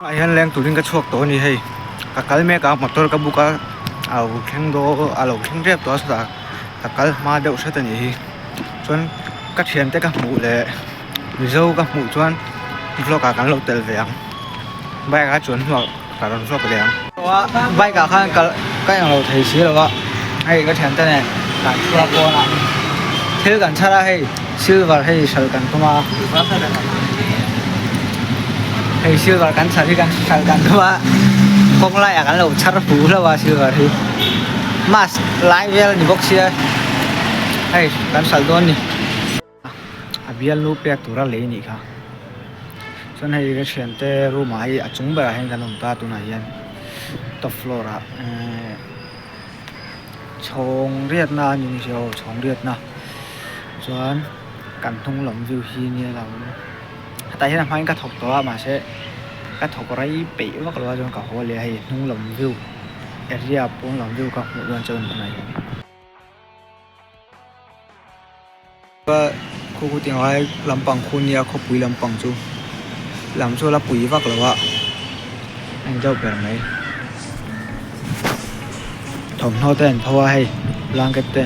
Ah hian leng turin ka chhuak tawh a ni hei ka kal mek a motor ka book a a lo thleng dawn a lo thleng tep tawh a chutah ka kal hma deuh hret a nih hi chuan ka thiante ka hmuh leh mizo ka hmuh chuan vlog ah kan lo tel ve ang bike a chuan hnuah ka rawn vlog leh ang bike ah khan kal ka englo thei si lo a hei ka thiante nen kan chhuak pawn ah thil kan chhar a hei silver hei hralh kan tum a hei silver kan chhar hi kan hralh kan tum a kawng laiah kan lo chhar fu hlauh a silver hi mask lai vel a ni bawk sia hei kan hralh dawn a ni a bialnu pek tura lei a nih kha chuan hei ka thiante room ah hei a chung berah hian kan awm ta tunah hian top floor ah ehh. Chhawng riatna a ni ni aw chhawng riatna chuan kan hnung lam view hi nia lo hetah hian a hmain ka thawk tawh a mahse ka thawk rei peih vak lo a chuan ka haw leh a hei hnung lam view area pawn lam view ka hmuh dawn chuan tunah hian. Khu khu tih ngai lampang khu nia khawpui lampang chu lam chu a la pui vak lo a a ni deuh ber mai thawmhnaw te an pho a hei blanket te.